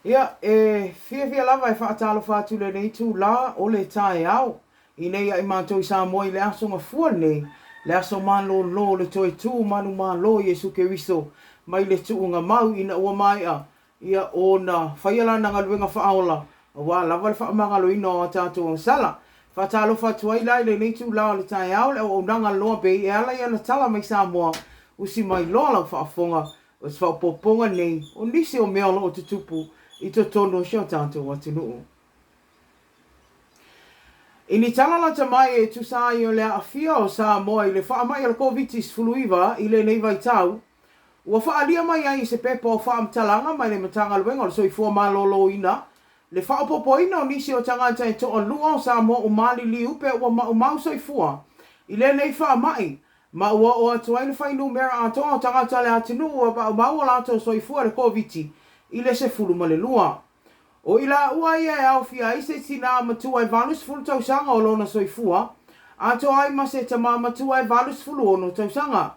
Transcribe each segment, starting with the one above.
Ia, e fiafia lava e faatalofa atu i lenei itulā o le taeao i nei ai matou i Samoa i le aso gafua lenei, le aso malōlō o le toe tū manumalo o Iesu Keriso mai le tuuga mau ina ua maea ia ona faia lana galuega faaola aua lava le faamagaloina o a tatou agasala. Faatalofa atu ai la i lenei itulā o le taeao le auaunaga a le Loa Bay e ala i ana tala mai Samoa, usi mai loa lau faafofoga O se faaopoopoga lenei o nisi o mea o lo o tutupu i totonu o si o tatou atunuu. I ni tala lata mai e tusa ai o le aafia o Samoa i le faamai o le Koviti-19 i lenei vaitau, ua faaalia mai ai i se pepa o faamatalaga mai le Matagaluega o le Soifua Maloloina le faaopoopoina o nisi o tagata e toalua o Samoa ua maliliu pe ua maumau soifua i lenei faamai Ma ua oo atu ai le fuainumera atoa o tagata o le atunuu ua maumau o latou soifua i le Koviti i le 12. O i laua ia e aofia ai se tinā matua e 80 tausaga o lona soifua, atoa ai ma se tamā matua e 86 tausaga.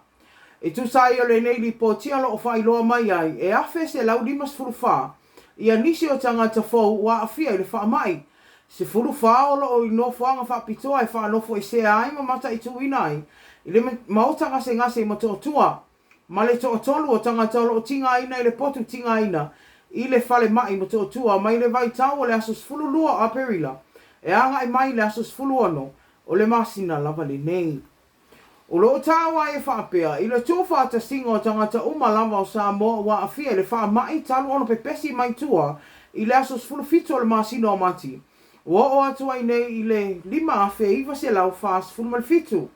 E tusa ai o lenei lipoti o lo o faailoa mai ai e 1,154 ia nisi o tagata fou ua aafia i le faamai, 14 o lo o i nofoaga faapitoa e faanofoesea ai ma mataituina ai i le maota gasegase i Motootua, ma le toatolu o tagata o lo o tigaina i le potu tigaina i le falemai i Motootua mai le vaitau o le aso 12 o Aperila e agai mai i le aso 16 o le masina lava lenei. O lo o taua ai e faapea, i le tuufaatasiga o tagata uma lava o Samoa ua aafia i le faamai talu ona pepesi mai tua i le aso 17 o le masina o Mati, ua oo atu ai nei i le 5,947.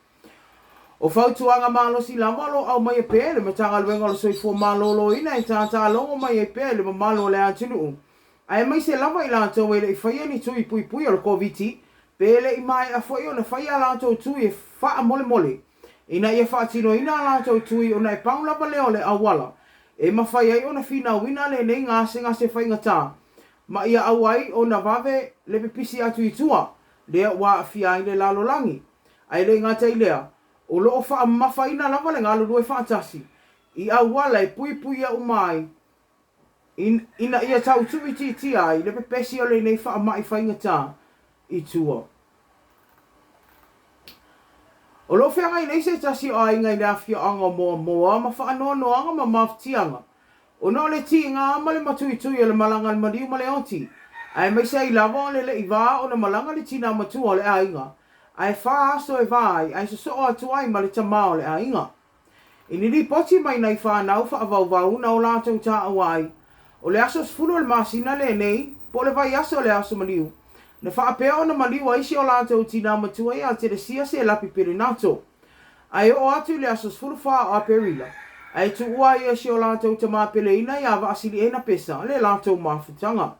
O fautuaga malosi lava o lo o aumaia pea e le Matagaluega o le Soifua Maloloina e tātālogo mai ai pea i le mamalu o le atunuu, aemaise lava i latou e le i faia ni tui puipui o le Koviti pe le i maea foi ona fai a latou tui e faamolemole ina ia faatinoina a latou tui ona e pau lava lea o le auala e mafai ai ona finauina lenei gasegase faigata ma ia aua ai ona vave le pipisi atu i tua lea ua aafia ai le lalolagi. Ae le gata i lea, o lo o faamamafaina lava le galulue faatasi i auala e puipuia uma ai ina ia tau tuuitiitia ai le pepesi o lenei faamai faigata i tua. O lo o feagai nei se tasi o aiga i le afioaga o Moamoa ma faanoanoaga ma mafatiaga ona o le tiga ma le matuitui o le malaga a le maliu ma le oti, aemaise ai lava o le le i va ona malaga le tina matua o le aiga, ae fa aso e va ai ae sosoo atu ai ma le tama o le aiga. I ni lipoti mai nai fanau faavauvau na o latou taua ai, o le aso 10 o le masina lenei, po o le vaiaso o le Aso Maliu, na faapea ona maliu ai si o latou tinā matua ia Telesia Selapi Pelenato. Ae oo atu i le aso 14 o Aperila, ae tuua ai e si o latou tamā peleina ia Vaasiliena Pesa le latou mafutaga.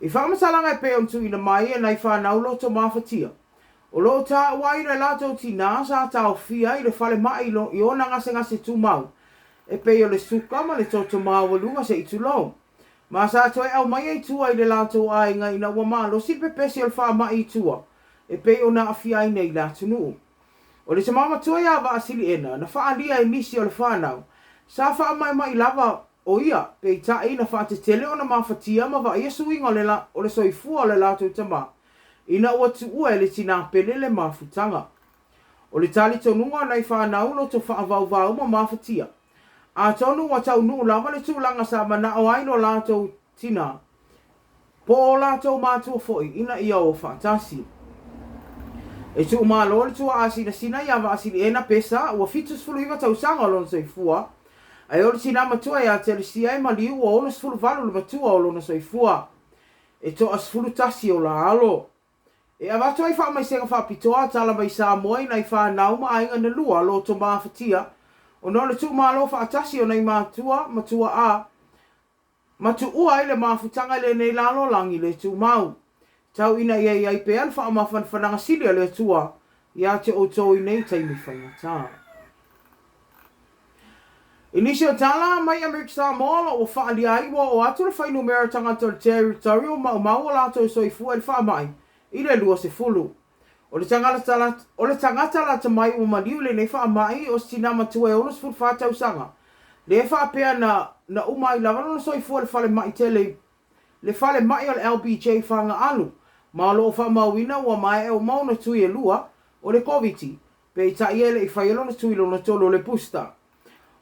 I faamatalaga e pei ona tuuina mai e nai fanau loto mafatia, o lo o taua ai le latou tinā sa taofia i le falemai i ona gasegase tumau e pei o le suka ma le toto maualuga se i tulou. Ma sa toe aumaia i tua i le latou aiga ina ua malosi le pepesi o le faamai i tua e pei ona aafia ai nei le atunuu. O le tama matua ia Vaasiliena na faaalia e nisi o le fanau, sa faamaimai lava o ia, peitai na faatetele ona mafatia ma vaaia suiga o le o le soifua o le latou tama ina ua tuua e le tinā pele le mafutaga. O le talitonuga o nai fanau loto faavauvau ma mafatia, atonu ua taunuu lava le tulaga sa manao ai lo latou tinā, po o latou matua foi ina ia o faatasi. E tuumalo le tuaa sinasina ia Vaasiliena Pesa ua 79 tausaga o lona soifua, ae o le tinā matua ia Telesia e maliu ua 68 le matua o lona soifua. E toa 11 o la alo. E avatu ai faamaisega faapitoa a tala mai Samoa i nai fanau ma aiga na lua loto mafatia ona o le tuumalo faatasi o nai matua ma tuaa ma tuua ai le mafutaga i lenei lalolagi le tumau. Tau ina ia i ai pea le faamafanafanaga sili a le Atua ia te outou i nei taimi faigata. I nisi o tala mai Amerika Samoa o lo o ua faaalia ai ua oo atu le fuainumera tagata o le Territory ua maumau o latou soifua i le faamai i le 20. O le o le tagata lata mai ua maliu i lenei faamai o se tinā matua e 64 tausaga, lea e faapea na na uma ai lava lona soifua i le falemai tele i le falemai o le LBJ i Fagaalu, ma o lo o faamauina ua maea uma ona tui e lua o le Koviti, peitai e le i faia lona tui lona tolu o le booster.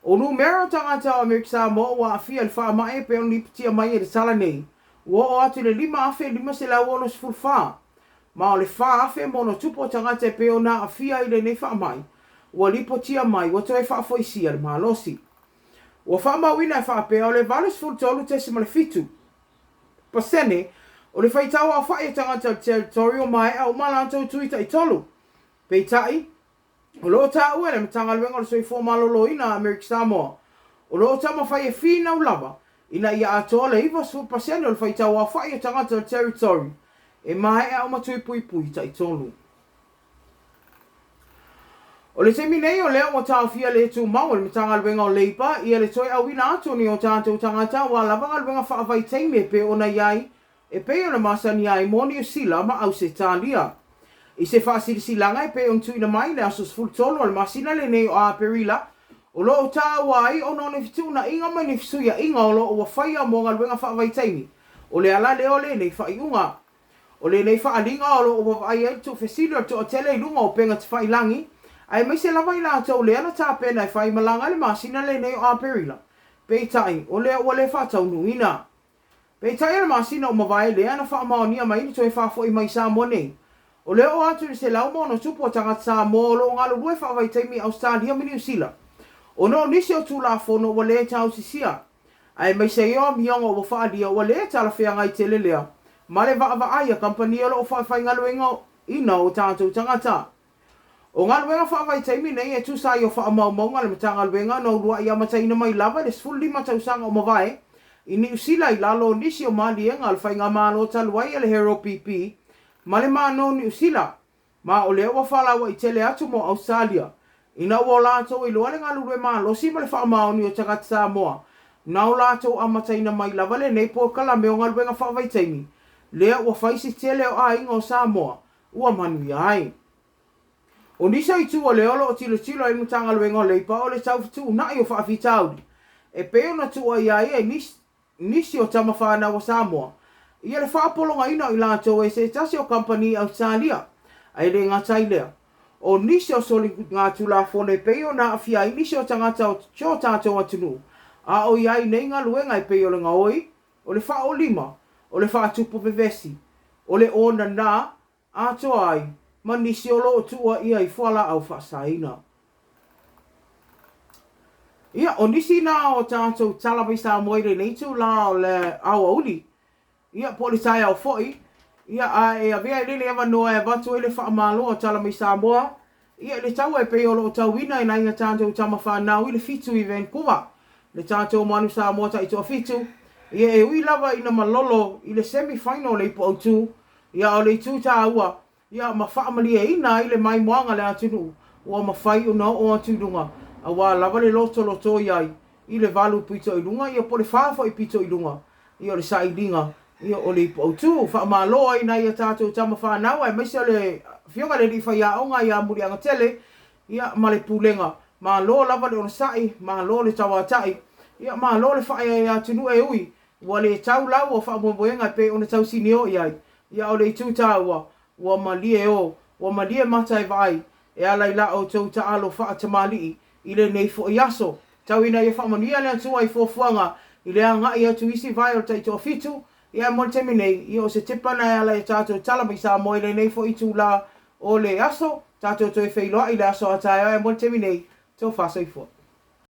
O numera o tagata o Amerika Samoa ua aafia i le faamai e pei ona lipotia mai e le tala nei, ua oo atu i le 5,564, ma o le 4,000 ma ono tupu o tagata e pei ona aafia i lenei faamai ua lipotia mai ua toe faafoisia le malosi. Ua faamauina e faapea o le 83.7% o le faitau aofai o tagata o le Territory ua maea uma a latou tui taitolu. Peitai, o lo o taua e le Matagaluega o le Soifua Maloloina a Amerika Samoa, o lo o taumafai e finau lava ina ia atoa le 90% o le faitau aofai o tagata o le Territory e maea uma tui puipui taitolu. O le taimi nei o lea ua taofia le tumau e le Matagaluega o Leipa ia le toe auina atu o ni o tatou tagata aua lava galuega faavaitaimi e pei ona i ai e pei ona masani ai mo Niu Sila ma Ausetalia. I se faasilasilaga e pei ona tuuina mai i le aso 13 o le masina lenei o Aperila, o lo o taua ai ona o ni fetuunaiga ma ni fesuiaiga o lo o ua faia mo galuega faavaitaimi, o le ala lea o lenei faaiuga. O lenei faaaliga o lo o ua vaai ai le tuufesili o le toatele i luga o upega tafailagi, aemaise lava i latou lea na tapena e faimalaga i le masina lenei o Aperila, peitai, o lea ua le faataunuuina. Peitai o le masina ua mavae lea na faamaonia mai le toe faafoi mai i Samoa nei, o le oo atu i le 100 ma ono tupu o tagata Samoa o lo o galulue faavaitaimi i Ausetalia ma Niu Sila, ona o nisi o Tulafono ua le tausisia, aemaise ai o amioga ua faaalia ua le talafeagai tele lea ma le vaavaai a kamupani o lo o faafaigaluegaina o tatou tagata. O galuega faavaitaimi nei e tusa ai o faamaumauga a le Matagaluega na uluai amataina mai lava i le 15 tausaga o mavae i Niu Sila i lalo o nisi o maliega a le Faigamalo talu ai a le Harold BP ma le Malo o Niu Sila ma o lea ua falaua'i tele atu mo Ausetalia ina ua o latou iloa le galulue malosi ma le faamaoni o tagata Samoa na o latou amataina mai lava lenei polokalame o galuega faavaitaimi lea ua fai si tele o aiga o Samoa ua manuia ai. O nisi o itu o lea o lo o tilotilo ai le Matagaluega o Leipa o le tau fetuunai o faafitauli e pei ona tuuaia ai e nisi o tama fanau a Samoa ia le faapologaina o i latou e se tasi o kamupani i Ausetalia. Ae le gata i lea, o nisi o soligatulafono e pei ona aafia ai nisi o tagata o si o tatou atunuu a o i ai nei galuega e pei o le gaoi, o le faaolima, o le faatupu vevesi, o le onanā atoa ai ma nisi o lo o tuuaia i fualaau faasaina. Ia, o nisi na o tatou tala mai Samoa i lenei itulā o le aoauli, ia, po o le taeao foi, ia, a e avea ai lenei avanoa e avatu ai le faamalo a Tala Mai Samoa, Ia, i le taua e pei o lo o tauina e nai a tatou tama fanau i le fitu i Vancouver, le tatou Manu Samoa taitoafitu, ia e ui lava ina malolo i le semi final o le ipu autu, ia a o le itu taua, ia ma faamalieina ai le maimoaga a le atunuu ua mafai ona oo atu i luga aua lava le lotolotoi ai i le valu pito i luga, ia po o le fa foi pito i luga. Ia o le sailiga, ia o le ipu autu. Faamalo ai nai a tatou tama fanau aemaise o le Afioga i le Alii Faiaoga ia Muliagatele, ia ma le Pulega. Malo lava le onosai, malo le tauatai, ia malo le faaeaea atunuu e ui ua le tau lau o faamoemoega e pei ona tausinio i ai. Ia a o le itu taua, ua malie o, ua malie mata e vaai e ala i la outou taalo faatamalii i lenei foi aso. Tau ina ia faamanuia le Atua i fuafuaga i le agai atu i isi vae o le taitoafitu, ia mo le taimi nei, ia o se tepa na e ala i a tatou tala mai Samoa i lenei foi itula o le aso, tatou toe feiloai i le aso a taeao ae mo le taimi nei, tofa soifua.